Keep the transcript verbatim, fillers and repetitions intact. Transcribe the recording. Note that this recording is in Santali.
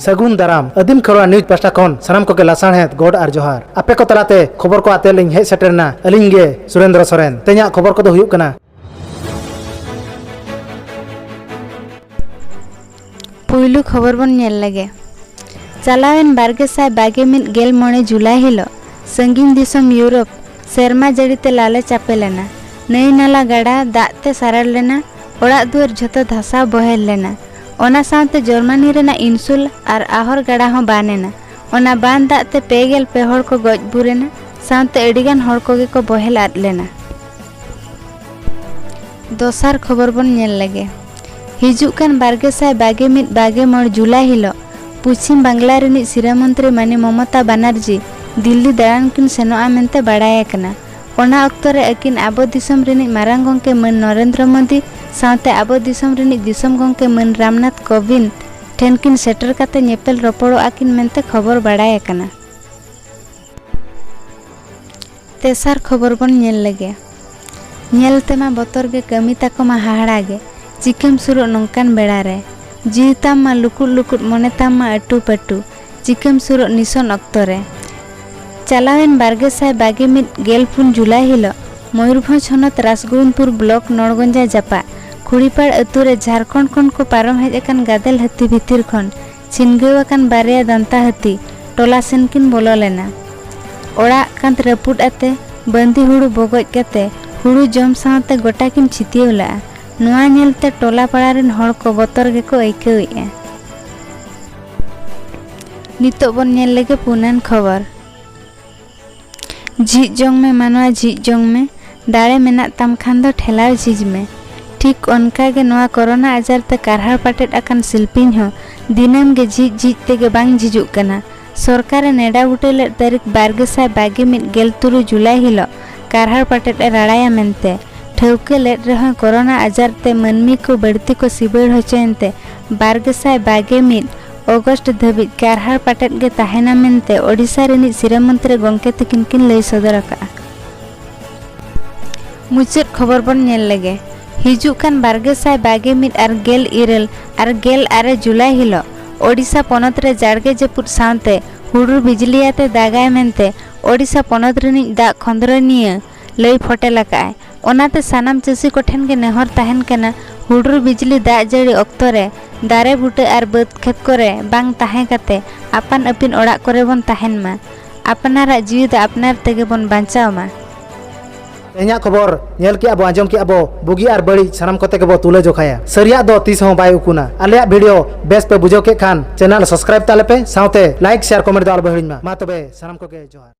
ᱥᱟᱹᱜᱩᱱ ᱫᱟᱨᱟᱢ᱾ ᱟᱹᱫᱤᱢ ᱠᱷᱮᱨᱣᱟᱲ ᱱᱤᱭᱩᱡᱽ ᱯᱟᱦᱴᱟ ᱠᱷᱚᱱ ᱥᱟᱱᱟᱢ ᱠᱚᱜᱮ ᱞᱟᱥᱟᱲᱦᱮᱫ ᱜᱚᱰ ᱟᱨ ᱡᱚᱦᱟᱨ᱾ ᱟᱯᱮ ᱠᱚ ᱛᱟᱞᱟᱛᱮ ᱠᱷᱚᱵᱚᱨ ᱠᱚ ᱟᱛᱮ ᱞᱤᱧ ᱦᱮᱡ ᱥᱮᱴᱮᱨ ᱮᱱᱟ ᱟᱹᱞᱤᱧ ᱜᱮ ᱥᱩᱨᱮᱱᱫᱨᱚ ᱥᱚᱨᱮᱱ᱾ ᱛᱮᱦᱮᱧᱟᱜ ᱠᱷᱚᱵᱚᱨ ᱠᱚᱫᱚ ᱦᱩᱭᱩᱜ ᱠᱟᱱᱟ᱾ ᱯᱩᱭᱞᱩ ᱠᱷᱚᱵᱚᱨ ᱵᱚᱱ ᱧᱮᱞ ᱞᱮᱜᱮ᱾ ᱪᱟᱞᱟᱣᱮᱱ ᱵᱟᱨ ᱜᱮᱥᱟᱭ ᱵᱟᱜᱮ ᱢᱤᱫ ᱜᱮᱞ ᱢᱚᱬᱮ ᱡᱩᱞᱟᱭ ᱦᱤᱞᱚᱜ ᱥᱟᱺᱜᱤᱧ ᱫᱤᱥᱚᱢ ᱭᱩᱨᱳᱯ ᱥᱮᱨᱢᱟ ᱡᱟᱹᱲᱤ ᱛᱮ ᱞᱟᱞᱮ ᱪᱟᱯᱮ ᱞᱮᱱᱟ᱾ ᱱᱟᱹᱭ ᱱᱟᱞᱟ ᱜᱟᱰᱟ ᱫᱟᱜ ᱛᱮ ᱥᱟᱨᱟᱲ ᱞᱮᱱᱟ᱾ ᱚᱲᱟᱜ ᱫᱩᱣᱟᱹᱨ ᱡᱷᱚᱛᱚ ᱫᱷᱟᱥᱟᱣ ᱵᱚᱦᱮᱞ ᱞᱮᱱᱟ᱾ ᱚᱱᱟ ᱥᱟᱶᱛᱮ ᱡᱚᱨᱢᱟᱱᱤ ᱨᱮᱱᱟᱜ ᱤᱱᱥᱩᱞ ᱟᱨ ᱟᱦᱚᱨ ᱜᱟᱰᱟ ᱦᱚᱸ ᱵᱟᱱ ᱮᱱᱟ᱾ ᱚᱱᱟ ᱵᱟᱱ ᱫᱟᱜ ᱛᱮ ᱯᱮ ᱜᱮᱞ ᱯᱮ ᱦᱚᱲ ᱠᱚ ᱜᱚᱡ ᱵᱩᱨ ᱮᱱᱟ, ᱥᱟᱶᱛᱮ ᱟᱹᱰᱤᱜᱟᱱ ᱦᱚᱲ ᱠᱚᱜᱮ ᱠᱚ ᱵᱚᱦᱮᱞ ᱟᱫ ᱞᱮᱱᱟ᱾ ᱫᱚᱥᱟᱨ ᱠᱷᱚᱵᱚᱨ ᱵᱚᱱ ᱧᱮᱞ ᱞᱮᱜᱮ᱾ ᱦᱤᱡᱩᱜ ᱠᱟᱱ ᱵᱟᱨ ᱜᱮᱥᱟᱭ ᱵᱟᱜᱮ ᱢᱤᱫ ᱵᱟᱜᱮ ᱢᱚᱬᱮ ᱡᱩᱞᱟᱭ ᱦᱤᱞᱚᱜ ᱯᱚᱪᱷᱤᱢ ᱵᱟᱝᱞᱟ ᱨᱤᱱᱤᱡ ᱥᱤᱨᱟᱹ ᱢᱚᱱᱛᱨᱤ ᱢᱟᱹᱱᱤ ᱢᱚᱢᱚᱛᱟ ᱵᱟᱱᱟᱨᱡᱤ ᱫᱤᱞᱞᱤ ᱫᱟᱬᱟᱱ ᱠᱤᱱ ᱥᱮᱱᱚᱜᱼᱟ ᱢᱮᱱᱛᱮ ᱵᱟᱲᱟᱭ ᱟᱠᱟᱱᱟ᱾ ᱚᱱᱟ ᱚᱠᱛᱚ ᱨᱮ ᱟᱹᱠᱤᱱ ᱟᱵᱚ ᱫᱤᱥᱚᱢ ᱨᱤᱱᱤᱡ ᱢᱟᱨᱟᱝ ᱜᱚᱢᱠᱮ ᱢᱟᱹᱱ ᱱᱚᱨᱮᱱᱫᱨᱚ ᱢᱳᱫᱤ ᱥᱟᱶᱛᱮ ᱟᱵᱚ ᱫᱤᱥᱚᱢ ᱨᱤᱱᱤᱡ ᱫᱤᱥᱚᱢ ᱜᱚᱢᱠᱮ ᱢᱟᱹᱱ ᱨᱟᱢᱱᱟᱛᱷ ᱠᱳᱵᱤᱱᱫᱽ ᱴᱷᱮᱱ ᱠᱤᱱ ᱥᱮᱴᱮᱨ ᱠᱟᱛᱮ ᱧᱮᱯᱮᱞ ᱨᱚᱯᱚᱲᱚᱜᱼᱟ ᱠᱤᱱ ᱢᱮᱱᱛᱮ ᱠᱷᱚᱵᱚᱨ ᱵᱟᱲᱟᱭ ᱟᱠᱟᱱᱟ᱾ ᱛᱮᱥᱟᱨ ᱠᱷᱚᱵᱚᱨ ᱵᱚᱱ ᱧᱮᱞ ᱞᱮᱜᱮ᱾ ᱧᱮᱞ ᱛᱮᱢᱟ ᱵᱚᱛᱚᱨ ᱜᱮ, ᱠᱟᱹᱢᱤ ᱛᱟᱠᱚ ᱢᱟ ᱦᱟᱦᱟᱲᱟ ᱜᱮ, ᱪᱤᱠᱟᱹᱢ ᱥᱩᱨᱩᱜ ᱱᱚᱝᱠᱟᱱ ᱵᱮᱲᱟ ᱨᱮ? ᱡᱤᱣᱤ ᱛᱟᱢ ᱢᱟ ᱞᱩᱠᱩᱫ ᱞᱩᱠᱩᱫ, ᱢᱚᱱᱮ ᱛᱟᱢ ᱢᱟ ᱟᱹᱴᱩ ᱯᱟᱹᱴᱩ, ᱪᱤᱠᱟᱹᱢ ᱥᱩᱨᱩᱜ ᱱᱤᱥᱚᱱ ᱚᱠᱛᱚ ᱨᱮ? ᱪᱟᱞᱟᱣᱮᱱ ᱵᱟᱨ ᱜᱮᱥᱟᱭ ᱵᱟᱜᱮ ᱢᱤᱫ ᱜᱮᱞ ᱯᱩᱱ ᱡᱩᱞᱟᱭ ᱦᱤᱞᱚᱜ ᱢᱚᱭᱩᱨᱵᱷᱚᱸᱡᱽ ᱦᱚᱱᱚᱛ ᱨᱟᱥᱜᱳᱵᱤᱱᱫᱯᱩᱨ ᱵᱞᱚᱠ ᱱᱚᱲᱜᱚᱸᱡᱟ ᱡᱟᱯᱟᱜ ᱠᱷᱩᱲᱤᱯᱟᱲ ᱟᱹᱛᱩ ᱨᱮ ᱡᱷᱟᱨᱠᱷᱚᱸᱰ ᱠᱷᱚᱱ ᱠᱚ ᱯᱟᱨᱚᱢ ᱦᱮᱡ ᱟᱠᱟᱱ ᱜᱟᱫᱮᱞ ᱦᱟᱹᱛᱤ ᱵᱷᱤᱛᱤᱨ ᱠᱷᱚᱱ ᱪᱷᱤᱱᱜᱟᱹᱣ ᱟᱠᱟᱱ ᱵᱟᱨᱭᱟ ᱫᱟᱱᱛᱟ ᱦᱟᱹᱛᱤ ᱴᱚᱞᱟ ᱥᱮᱱ ᱠᱤᱱ ᱵᱚᱞᱚ ᱞᱮᱱᱟ᱾ ᱚᱲᱟᱜ ᱠᱟᱸᱛ ᱨᱟᱹᱯᱩᱫ ᱟᱛᱮ, ᱵᱟᱸᱫᱤ ᱦᱩᱲᱩ ᱵᱚᱜᱚᱡ ᱠᱟᱛᱮ, ᱦᱩᱲᱩ ᱡᱚᱢ ᱥᱟᱶᱛᱮ ᱜᱚᱴᱟ ᱠᱤᱱ ᱪᱷᱤᱛᱤᱭᱟᱹᱣ ᱞᱮᱫᱼᱟ᱾ ᱱᱚᱣᱟ ᱧᱮᱞᱛᱮ ᱴᱚᱞᱟ ᱯᱟᱲᱟ ᱨᱮᱱ ᱦᱚᱲ ᱠᱚ ᱵᱚᱛᱚᱨ ᱜᱮᱠᱚ ᱟᱹᱭᱠᱟᱹᱣᱮᱫᱼᱟ᱾ ᱱᱤᱛᱚᱜ ᱵᱚᱱ ᱧᱮᱞ ᱞᱮᱜᱮ ᱯᱩᱱᱟᱹᱱ ᱠᱷᱚᱵᱚᱨ᱾ ᱡᱷᱤᱡ ᱡᱚᱝ ᱢᱮ ᱢᱟᱱᱣᱟ, ᱡᱷᱤᱡ ᱡᱚᱝ ᱢᱮ, ᱫᱟᱲᱮ ᱢᱮᱱᱟᱜ ᱛᱟᱢ ᱠᱷᱟᱱ ᱫᱚ ᱴᱷᱮᱞᱟᱣ ᱡᱷᱤᱡ ᱢᱮ᱾ ᱴᱷᱤᱠ ᱚᱱᱠᱟ ᱜᱮ ᱱᱚᱣᱟ ᱠᱚᱨᱳᱱᱟ ᱟᱡᱟᱨ ᱛᱮ ᱠᱟᱨᱦᱟᱲ ᱯᱟᱴᱮᱫ ᱟᱠᱟᱱ ᱥᱤᱞᱯᱤᱧ ᱦᱚᱸ ᱫᱤᱱᱟᱹᱢ ᱜᱮ ᱡᱷᱤᱡ ᱡᱷᱤᱡ ᱛᱮᱜᱮ ᱵᱟᱝ ᱡᱷᱤᱡᱩᱜ ᱠᱟᱱᱟ᱾ ᱥᱚᱨᱠᱟᱨ ᱮ ᱱᱮᱰᱟ ᱵᱩᱴᱟᱹ ᱞᱮᱫ ᱛᱟᱹᱨᱤᱠᱷ ᱵᱟᱨ ᱜᱮᱥᱟᱭ ᱵᱟᱜᱮ ᱢᱤᱫ ᱜᱮᱞ ᱛᱩᱨᱩᱭ ᱡᱩᱞᱟᱭ ᱦᱤᱞᱚᱜ ᱠᱟᱨᱦᱟᱲ ᱯᱟᱴᱮᱫ ᱮ ᱨᱟᱲᱟᱭᱟ ᱢᱮᱱᱛᱮ ᱴᱷᱟᱹᱣᱠᱟᱹ ᱞᱮᱫ ᱨᱮᱦᱚᱸ ᱠᱚᱨᱳᱱᱟ ᱟᱡᱟᱨ ᱛᱮ ᱢᱟᱹᱱᱢᱤ ᱠᱚ ᱵᱟᱹᱲᱛᱤ ᱠᱚ ᱥᱤᱵᱟᱹᱲ ᱦᱚᱪᱚᱭᱮᱱ ᱛᱮ ᱵᱟᱨ ᱜᱮᱥᱟᱭ ᱵᱟᱜᱮ ᱢᱤᱫ ᱚᱜᱚᱥᱴ ᱫᱷᱟᱹᱵᱤᱡ ᱠᱟᱨᱦᱟᱲ ᱯᱟᱴᱮᱫ ᱜᱮ ᱛᱟᱦᱮᱱᱟ ᱢᱮᱱᱛᱮ ᱳᱰᱤᱥᱟ ᱨᱤᱱᱤᱡ ᱥᱤᱨᱟᱹ ᱢᱚᱱᱛᱨᱤ ᱜᱚᱢᱠᱮ ᱛᱤᱠᱤᱱ ᱠᱤᱱ ᱞᱟᱹᱭ ᱥᱚᱫᱚᱨ ᱟᱠᱟᱫᱼᱟ᱾ ᱢᱩᱪᱟᱹᱫ ᱠᱷᱚᱵᱚᱨ ᱵᱚᱱ ᱧᱮᱞ ᱞᱮᱜᱮ᱾ ᱦᱤᱡᱩᱜ ᱠᱟᱱ ᱵᱟᱨ ᱜᱮᱥᱟᱭ ᱵᱟᱜᱮ ᱢᱤᱫ ᱟᱨ ᱜᱮᱞ ᱤᱨᱟᱹᱞ ᱟᱨ ᱜᱮᱞ ᱟᱨᱮ ᱡᱩᱞᱟᱭ ᱦᱤᱞᱚᱜ ᱳᱰᱤᱥᱟ ᱯᱚᱱᱚᱛ ᱨᱮ ᱡᱟᱲᱜᱮ ᱡᱟᱹᱯᱩᱫ ᱥᱟᱶᱛᱮ ᱦᱩᱰᱩᱨ ᱵᱤᱡᱽᱞᱤ ᱟᱛᱮ ᱫᱟᱜᱟᱭ ᱢᱮᱱᱛᱮ ᱳᱰᱤᱥᱟ ᱯᱚᱱᱚᱛ ᱨᱤᱱᱤᱡ ᱫᱟᱜ ᱠᱷᱚᱸᱫᱽᱨᱚᱱᱤᱭᱟᱹ ᱞᱟᱹᱭ ᱯᱷᱚᱴᱮᱞ ᱟᱠᱟᱫᱼᱟᱭ᱾ ᱚᱱᱟᱛᱮ ᱥᱟᱱᱟᱢ ᱪᱟᱹᱥᱤ ᱠᱚᱴᱷᱮᱱ ᱜᱮ ᱱᱮᱦᱚᱨ ᱛᱟᱦᱮᱱ ᱠᱟᱱᱟ, ᱦᱩᱰᱩᱨ ᱵᱤᱡᱽᱞᱤ ᱫᱟᱜ ᱡᱟᱹᱲᱤ ᱚᱠᱛᱚ ᱨᱮ ᱫᱟᱨᱮ ᱵᱩᱴᱟᱹ ᱟᱨ ᱵᱟᱹᱫᱽ ᱠᱷᱮᱛ ᱠᱚᱨᱮ ᱵᱟᱝ ᱛᱟᱦᱮᱸ ᱠᱟᱛᱮ ᱟᱯᱟᱱ ᱟᱹᱯᱤᱱ ᱚᱲᱟᱜ ᱠᱚᱨᱮ ᱵᱚᱱ ᱛᱟᱦᱮᱱ ᱢᱟ᱾ ᱟᱯᱱᱟᱨᱟᱜ ᱡᱤᱣᱤ ᱫᱚ ᱟᱯᱱᱟᱨ ᱛᱮᱜᱮ ᱵᱚᱱ ᱵᱟᱧᱪᱟᱣ ᱢᱟ᱾ ᱛᱮᱦᱮᱧᱟᱜ ᱠᱷᱚᱵᱚᱨ ᱧᱮᱞ ᱠᱮᱜᱼᱟ ᱵᱚ, ᱟᱸᱡᱚᱢ ᱠᱮᱜᱼᱟ ᱵᱚ, ᱵᱩᱜᱤ ᱟᱨ ᱵᱟᱹᱲᱤᱡ ᱥᱟᱱᱟᱢ ᱠᱚᱛᱮ ᱜᱮᱵᱚ ᱛᱩᱞᱟᱹ ᱡᱚᱠᱷᱟᱭᱟ᱾ ᱥᱟᱹᱨᱤᱭᱟᱜ ᱫᱚ ᱛᱤᱥ ᱦᱚᱸ ᱵᱟᱭ ᱩᱠᱩᱱᱟ᱾ ᱟᱞᱮᱭᱟᱜ ᱵᱷᱤᱰᱤᱭᱳ ᱵᱮᱥ ᱯᱮ ᱵᱩᱡᱷᱟᱹᱣ ᱠᱮᱫ ᱠᱷᱟᱱ ᱪᱮᱱᱮᱞ ᱥᱟᱵᱥᱠᱨᱟᱭᱤᱵ ᱛᱟᱞᱮ ᱯᱮ, ᱥᱟᱶᱛᱮ ᱞᱟᱭᱤᱠ, ᱥᱮᱭᱟᱨ, ᱠᱚᱢᱮᱱᱴ ᱫᱚ ᱟᱞᱚ ᱯᱮ ᱦᱤᱲᱤᱧ ᱢᱟ᱾ ᱢᱟ ᱛᱚᱵᱮ ᱥᱟᱱᱟᱢ ᱠᱚᱜᱮ ᱡᱚᱦᱟᱨ᱾